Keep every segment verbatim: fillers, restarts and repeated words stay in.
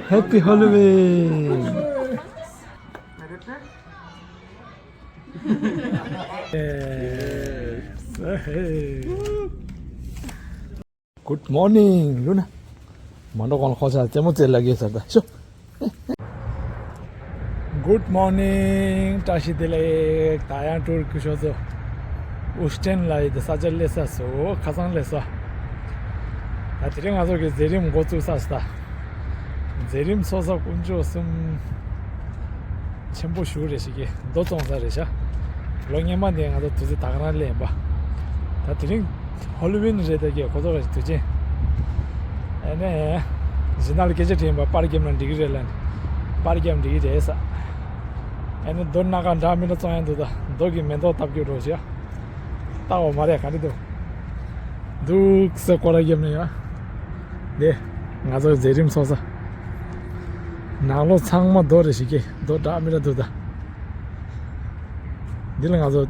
Happy Halloween. Good morning ལུ་ན། མ་འགྲོ་གོང་ལ་ཁོ་ཚ་རྩེད་མོ་རྩེ་ལ་གི་ཟེར་ད་ཤོ། Good morning བཀྲ་ཤིས་བདེ་ལེགས། ད་ཡང་ཀྲུར་ཀུ་ཤོ་ཚོ་ཨུ་སྟན་ལ་ཡི་ད་ས་ཆ་སླེབས་ས་སོ་ཁ་སང་སླེབས་ས། ད་དེ་རིང་ང་ཚོ་གི་མཛད་རིམ་འགོ་བཙུགས་ས་ས། མཛད་རིམ་ཚོགས་ས་དཀོན་མཆོག་གསུམ། ཆེན་པོ་ཞུ་རེ་ཞིག་གི་རྡོ་བཙོང་ས་རེད་ཤག་ལོ་སྔོན་མ་ནས་ང་ཚོ་དུས་ཚོད་ད་ག་རང་ལེན་པ། ད་དེ་རིང་ཧོ་ལི་ཝིན་རེད་ད་གི་ཁོ་ཚོ་ག་དུས་ཆེན། ཨ་ནས་གཞན་དག་ལ་སྐད་ཆ་དྲིས་པ་པར་བརྒྱབ་ན་འགྲིག་གི་རེད་ལ་ནི། པར་བརྒྱབ་འགྲིག་གི་རེད་ས། ཨ་ནི་རྡོ་སྣ་ཁ་འདྲ་མི་འདྲ་བཙོང་ཡ་འདུག་ད་རྡོ་གི་མེ་ཏོག་བཏབ་རྒྱུ་རོགས་ཞེས། ལྟ་བ་མ་རེད་ག་འདྲ་འདུག་འདུག་ཟེར་སྐོར་ར་བརྒྱབ་ནས་ཡ། དེ་ང་ཚོ་མཛད་རིམ་ཚོགས་ས། ནང་ལོགས་ཚང་མ་རྡོ་རེ་ཞིག་གི་རྡོ་འདྲ་མི་འདྲ་འདུག་ད། འདི་ལ་ང་ཚོ་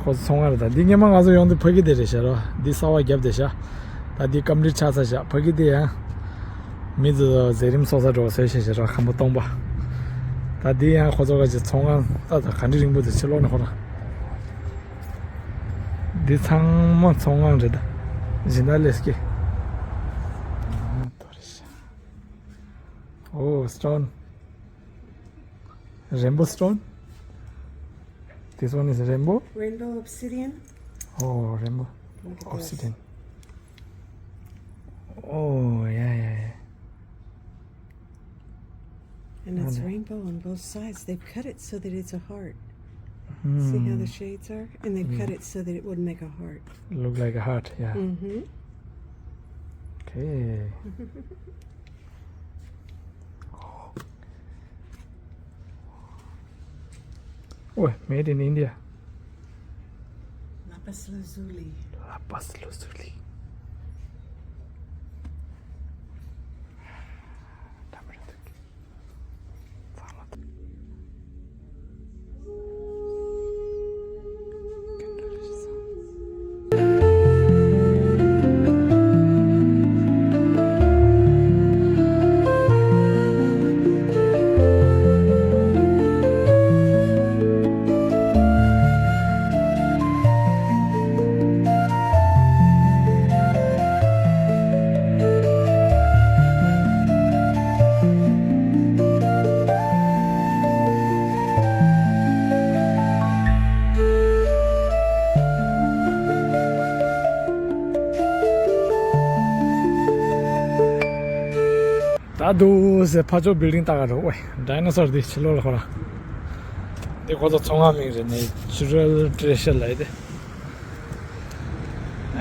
ཁོ་ཚོ་ཚོང་ཁང་རེད་ད། འདི་སྔོན་མ་ང་ཚོ་ཡོང་དུས་ཕ་གི་དེ་རེད་ཤག་རོ། འདི་གསར་པ་བརྒྱབ་བསྡད་ཤག་ད་འདི་ཀམ་པི་ལིཊ་ཆགས་ཚར་ཤག་ཕ་གི་དེ་ཡང་མི་ཚོ་མཛད་རིམ་ཚོགས་ས་འགྲོ་བཟོས་བྱས་ཤག་རོ། ཁམ་པ་སྟོང་པ། ད་འདི་ཡང་ཁོ་ཚོ་ག་ཅིག་ཚོང་ཁང་ད་ད་ག་འདྲ་རིང་པོ་དེ་ཕྱི་ལོགས་ནས་ཁོ་རང་། འདི་ཚང་མ་ཚོང་ཁང་རེད་ད། སྦྱིན་བདག་ལས་ཀྱི། Oh, stone. Rainbow stone? This one is rainbow? Rainbow obsidian? Oh, rainbow obsidian. Oh, yeah, yeah, yeah. And it's rainbow on both sides. They've cut it so that it's a heart. See how the shades are? And they've cut it so that it would make a heart. Look like a heart, yeah. Mm-hmm. Okay. Oh, made in India. Lapis lazuli. Lapis lazuli. ད་འདུག་སེ་ཕ་ཕྱོགས་བིལ་ཌིང་ལྟ་ག་འགྲོ། ཨོའི་ཌའི་ནོ་སོར་འདི་ཕྱི་ལོགས་ལ་ཁོ་རང་། འདི་ཁོ་ཚོ་ཚོང་ཁང་མིང་རེད། Natural Treasure ལབ་ཡ་དེ།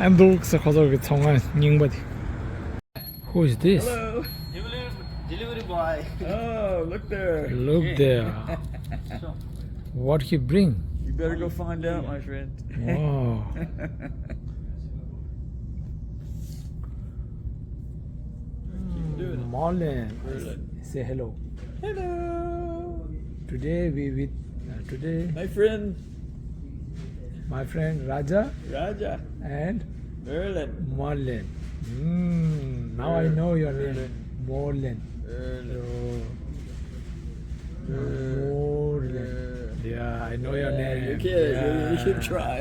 ཨ་འདུག་སེ་ཁོ་ཚོ་གི་ཚོང་ཁང་རྙིང་པ་དེ། Who is this? Hello. Delivery, delivery boy. Oh, look there. Look there. What he bring? You better go find out, my friend. Wow. Marlon. Say hello. Hello. Today we with, uh, today my friend. My friend Raja. Raja. And Merlin. Marlin. Mm, now I know your name. Merlin. Marlin. Merlin. Oh. Morning. Yeah, I know your name. You can, you, you should try.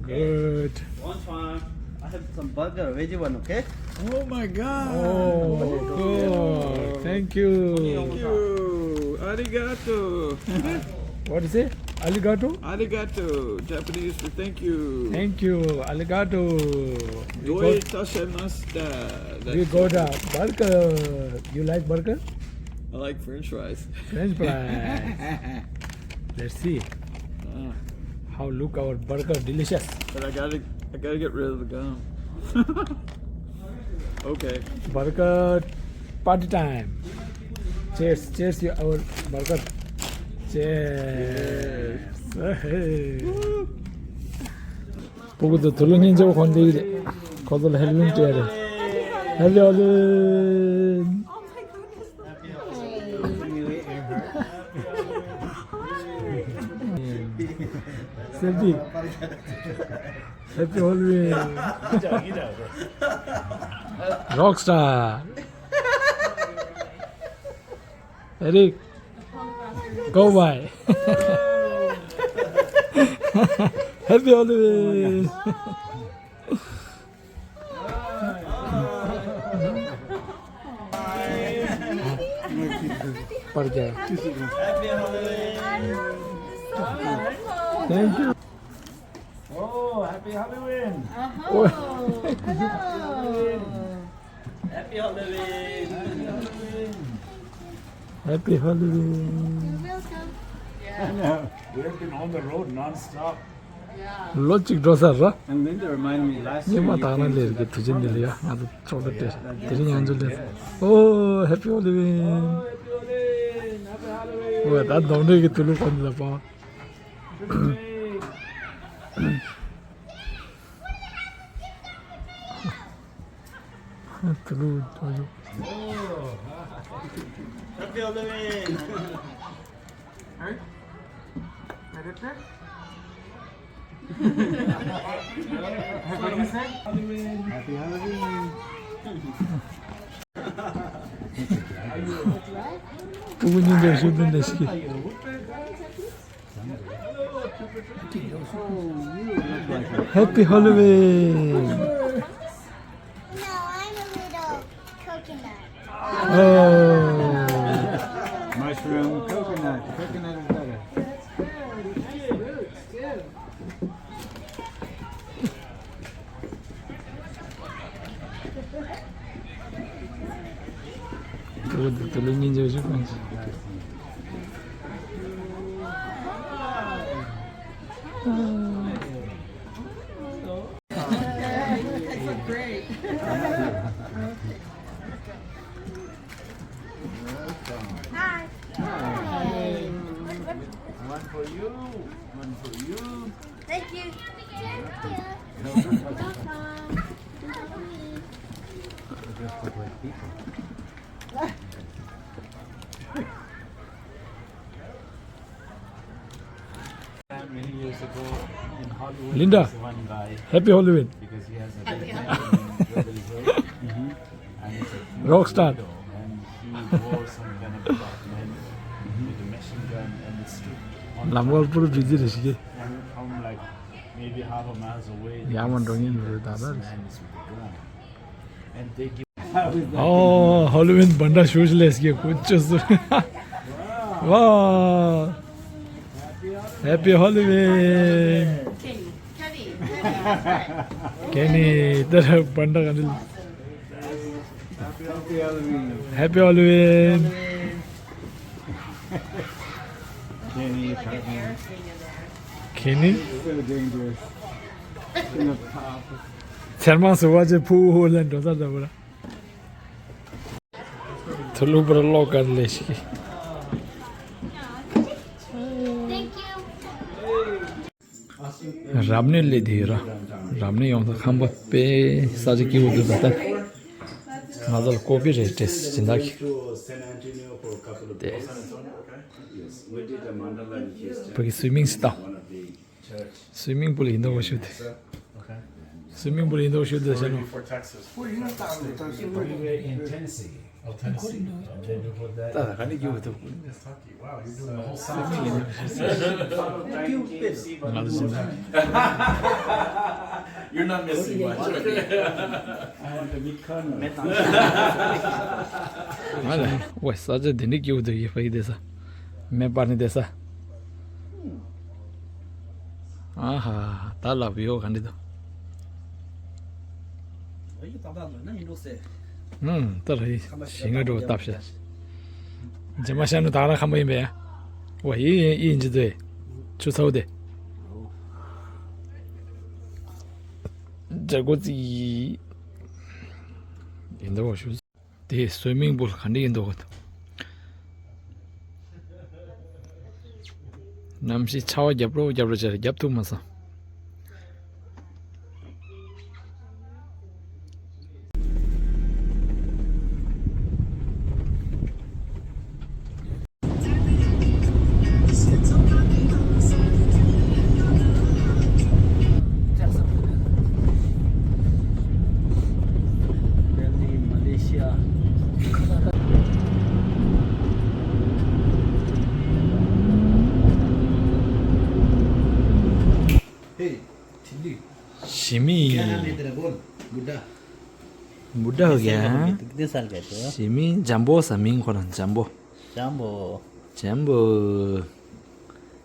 Good. One time, I have some burger, veggie one, okay? Oh my God. Oh, good. Thank you. Thank you. Arigato. What is it? Arigato? Arigato. Japanese for thank you. Thank you. Arigato. We got, we got a burger. You like burger? I like French fries. French fries. Let's see. Uh, how look our burger delicious. But I gotta, I gotta get rid of the gum. Okay. Burger party time. Cheers, cheers to our burger. Cheers. Hey. སྤུ་གུ་ཚོ་དུ་ལུ་སྙིང་རྗེ་པོ་ཁོང་འདི་རེད། ཁོ་ཚོ་ལ་ཧེ་ལོ་ཝིན་སྤྲད་རེད། ཧེ་ལོ་ཝིན། སེམས་པའི། Happy Halloween. Rockstar. Eric. Go by. Happy Halloween. Thank you. Oh, happy Halloween. Oh, hello. Happy Halloween. Happy Halloween. You're welcome. I know. We have been on the road non-stop. ལོ་གཅིག་འགྲོ་ས་ར། And Linda reminded me last year ཉི་མ་you དག་ན་came ལེར་to གི་that དུས་ཆེན་འདི་ལ་ཡ། conference. ང་ཚོ་ཅོག་ལེ་སྟེར། དེ་རིང་ཡང་ཅོག་ལེ། Oh, happy Halloween. Oh, happy Halloween. Happy Halloween. ཨོ་ད་སྡོང་འདྲེ་གི་དུ་ལུ་གོན་ལ་པ། དུ་ལུ་དོ་ཡོ། Happy Halloween. Hey? Editor? What do you say? Happy Halloween. ཕྲུ་གུ་སྙིང་རྗེ་ཞིག་འདུག་འདྲ་ཞིག Happy Halloween. No, I'm a little coconut. Oh. Mushroom, coconut. Coconut is better. ཨོ་དེ་དེ་ལས་སྙིང་རྗེ་ཞིག་གང་ཞིག Hi. Hi. One for you, one for you. Thank you. Welcome. Many years ago in Hollywood, Linda, there's one guy, happy Halloween. Because he has a big head and he has a big, and it's a huge Rockstar. Window, and he wore some kind of a black man with a machine gun and the street on ལམ་བར་པུར་བི་ཛི་རེ་ཞིག and from like maybe half a miles away, they ཡར་མར་འགྲོ་མཁན་རེད་ད་ལྟ། This man is with a gun. And they give ཨོ་ཧོ་ལི་ཝིན་བྷན་ཌ་ཤུ་ཤི་ལེས་ཀྱི་ཀུ་ཅི་སུ། ཝ། Happy Halloween. Kenny, Kenny, Kenny, དེར་བྷན་ཌ་ག་འདྲ། Happy Halloween. Happy Halloween. Kenny, Kenny. Kenny? It's so dangerous. In the top. ཚེར་མང་སུ་བ་ཅེ་ཕུ་ཧུ་ལན་འགྲོ་ས་འདྲ་བོ་ར། ཐུ་ལུ་པར་ལོ་ཀར་ལས་ཤིག Thank you. རབ་གནས་སླེབས་དེ་ཡོད་ར། རབ་གནས་ཡོང་ས་ཁང་པ་དཔེ་ས་ཆ་སྐྱིད་པོ་འདུག་ད་ལྟ། ང་ཚོ་ལ་ཀོ་པི་རེ་ཊི་སྦྱིན་བདག་གིས། དེ་ཕ་གི་སུའི་མིང་ཞིག་བཏང་། སུའི་མིང་པུལ་ཡིན་མདོག་པོ་ཞུ་དེ། སུའི་མིང་པུལ་ཡིན་མདོག་པོ་ཞུ་དེ་ཟེར་ནོ། ད་ག་ནས་རྒྱུག་ཐུབ། You're not missing much. ང་ལ་ཝེ་ས་ཆ་འདི་འདྲ་སྐྱིད་པོ་འདུག་ཡེ་ཕ་ཡི་བསྡད་ས། མེ་འབར་ནས་བསྡད་ས། ཨ་ཧ། ད་ལབ་ཡོད་ག་འདྲ་འདུག་ཨུམ། ད་ལ་ཡི་ཞིང་ང་འགྲོ་བ་སྟབས་ཤ། རྗེས་མ་ཤ་ནུ་ད་རང་ཁ་མ་ཡིན་པས། ཝ་ཡི་ཡི་ཡིན་ཅི་ཚོད། ཆུ་ཚ་བོ་དེ། ཇ་གོ་ཙི། ཡིན་འདུག་ཞུ། དེ་སུའི་མིང་པུལ་ག་འདྲ་ཡིན་འདུག་གནམ་གཤིས་ཆར་པ་རྒྱབ་རོགས་རྒྱབ་རོགས་བྱས་རྒྱབ་ཐུབ་མ་སོང་། ཞི་མི། क्या नाम है तेरा? बोल। बुड्ढा। बुड्ढा हो गया। कितने साल का है तू? ཞི་མི་འཇམ་པོ་ཟེར། མིང་ཁོ་རང་འཇམ་པོ། འཇམ་པོ། འཇམ་པོ།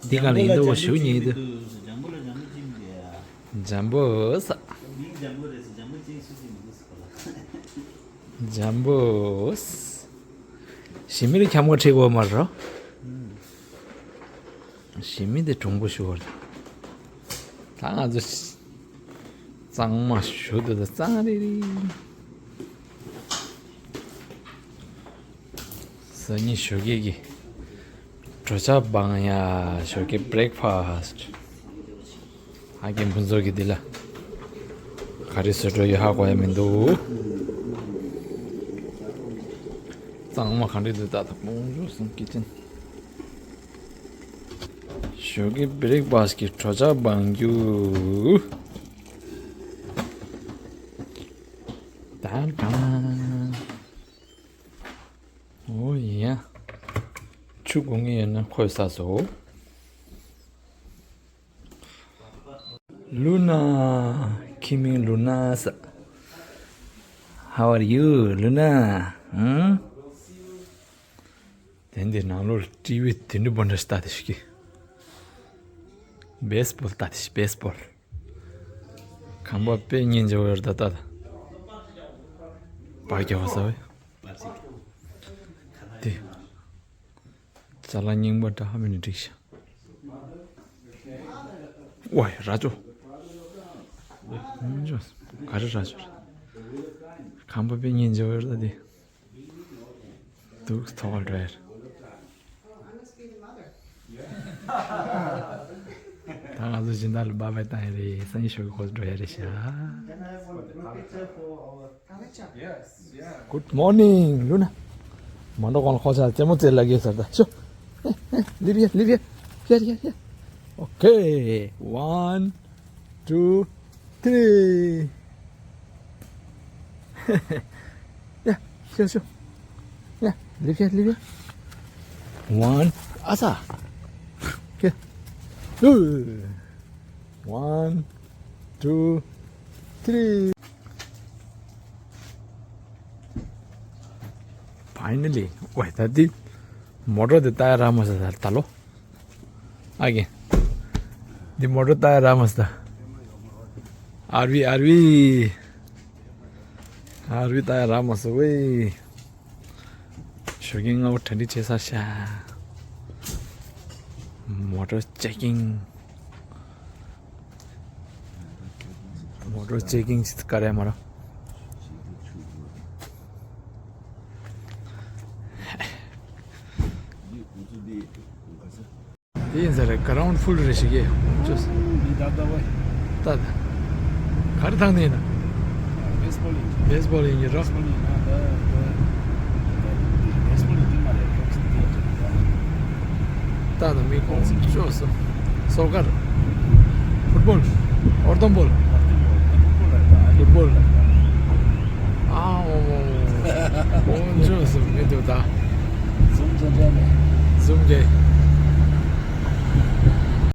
འདི་ག་ལ་ཡིན་འདུག་ཞུ་ཉེ་འདུག་འཇམ་པོ་ལ་འཇམ་པོ་ཅན་གྱི་ཡ། འཇམ་པོ་ཟེར། མིང་འཇམ་པོ་རེད་ཟེར། འཇམ་པོ་ཅན་སུ་ཅིག་མི་འདུག་ཟེར་ཁོ་ལ། འཇམ་པོ། ཞི་མི་ལ་འཁྱམ་ག་ཁྲིད་དགོས་མ་རེད། ཞི་མི་དེ་གྲུང་པོ་ཞུ་བར། ད་ང་ཚོ་གཙང་མ་ཞུ་དུ་ད་གཙང་རི་རི། སང་ཉིན་ཞོགས་ཀས་ཀྱི་གྲོ་ཆ་སྦང་ཡ། ཞོགས་ཀས་བྷི་རེག་ཕ་སི། ཨ་རྒན་ཕུན་ཚོགས་ཀྱིས་འདི་ལ་ག་རེ་བཟོས་འགྲོ་ཡོད་ཧ་གོ་ཡ་མི་འདུག་གཙང་མ་ག་འདྲ་འདུག་ད་ད་ཀོང་ཇོ་སུང་ཀི་ཅན། ཞོགས་ཀས་བྷི་རེག་ཕ་སི་ཀྱི་གྲོ་ཆ་སྦང་རྒྱུ། ཏན་ཏན། ཨོ་ཡ། ཆུ་དགོས་ངེས་ཡོད་ན་ཁོས་ཟ་སོ། ལུ་ན། ཁྱིམ་མིང་ལུ་ན་ཟེར། How are you, Luna? ཧུམ། དེ་འདི་ནང་ལོགས་ཊི་ཝི་དེ་འདྲ་པོ་འདྲ་ཞིག་ལྟ་དེ་ཞིག་གི། བེ་སི་བོལ་ལྟ་དེ་ཞིག་བེ་སི་བོལ། ཁང་པ་དཔེ་སྙིང་རྗེ་བོ་ཡོད་ད་ལྟ། པར་རྒྱག་པ་ཟ་བས། དེ། ཅ་ལག་རྙིང་པ་འདྲ་ཧ་མི་ནི་འགྲིག་ཤག་ཝའི་ར་ཅོ། ཨུམ་ཅོ། ག་རེ་ར་ཅོ་རེད། ཁང་པ་དཔེ་སྙིང་རྗེ་བོ་ཡོད་ད་དེ། འདུག་ཐོག་འགྲོ་ཡ་རེད། ད་ང་ཚོ་སྦྱིན་བདག་ལ་བྷའི་བྷའི་བཏང་ཡ་རེད། སང་ཉིན་ཞོགས་ཀྱི་ཁོ་ཚོ་འགྲོ་ཡ་རེད་ཤག Good morning, Luna. མ་འགྲོ་གོང་ལ་ཁོ་ཚོ་རྩེད་མོ་རྩེ་ལ་གི་ཟེར་ད་ཤོ། Leave here, leave here. Here, here, here. Okay, one, two, three. Yeah, sure, sure. Yeah, leave here, leave here. One, asa. Okay. Ooh. One, two, three. Finally, ཝའི་ད་འདི་མོ་ཊ་དེ་ཏཱ་ཡར་རག་མ་སོང་ད་ལོ། ཨ་རྒན། འདི་མོ་ཊ་ཏཱ་ཡར་རག་མ་སོང་ད། ཨར་ཝི་ཨར་ཝི། ཨར་ཝི་ཏཱ་ཡར་རག་མ་སོང་ཝེ། ཞོགས་ཀྱི་སྔ་པོ་གྲ་སྒྲིག་བྱས་ཚར་ཤག་མོ་ཊ་ཅེག་ཀིང་། མོ་ཊ་ཅེག་ཀིང་ཅིག་ཀ་རེ་མ་ར། དེ་ཡིན་ས་རེད། ག་རའུན་ཌི་ཕུལ་རེ་ཞིག་གི་ཅོས། འདི་ད་ད་བས། ད་ད། ག་རེ་ཐང་ནས་ཡིན་ན། བེ་སི་བོལ་ཡིན། བེ་སི་བོལ་ཡིན་གྱི་རོ། བེ་སི་བོལ་ཡིན་ན་ད་ད། བེ་སི་བོལ་ཡིན་གྱི་མ་རེད། ཁོ་ཚོ་དེ་ཡིན་གྱི་ད། ད་ད་མི་ཁོང་ཅོས་སོ། སོ་ཀར། ཕུཊ་བོལ། ཨོར་དོམ་བོལ། ཨོར་དོམ་བོལ། ཕུཊ་བོལ། ཨ་འོ་འོ་འོ། འོ་ཅོས་སོ་མི་འདུག་ད། ཛུམ་ཅན་ཅན་ནས། ཛུམ་གྱི།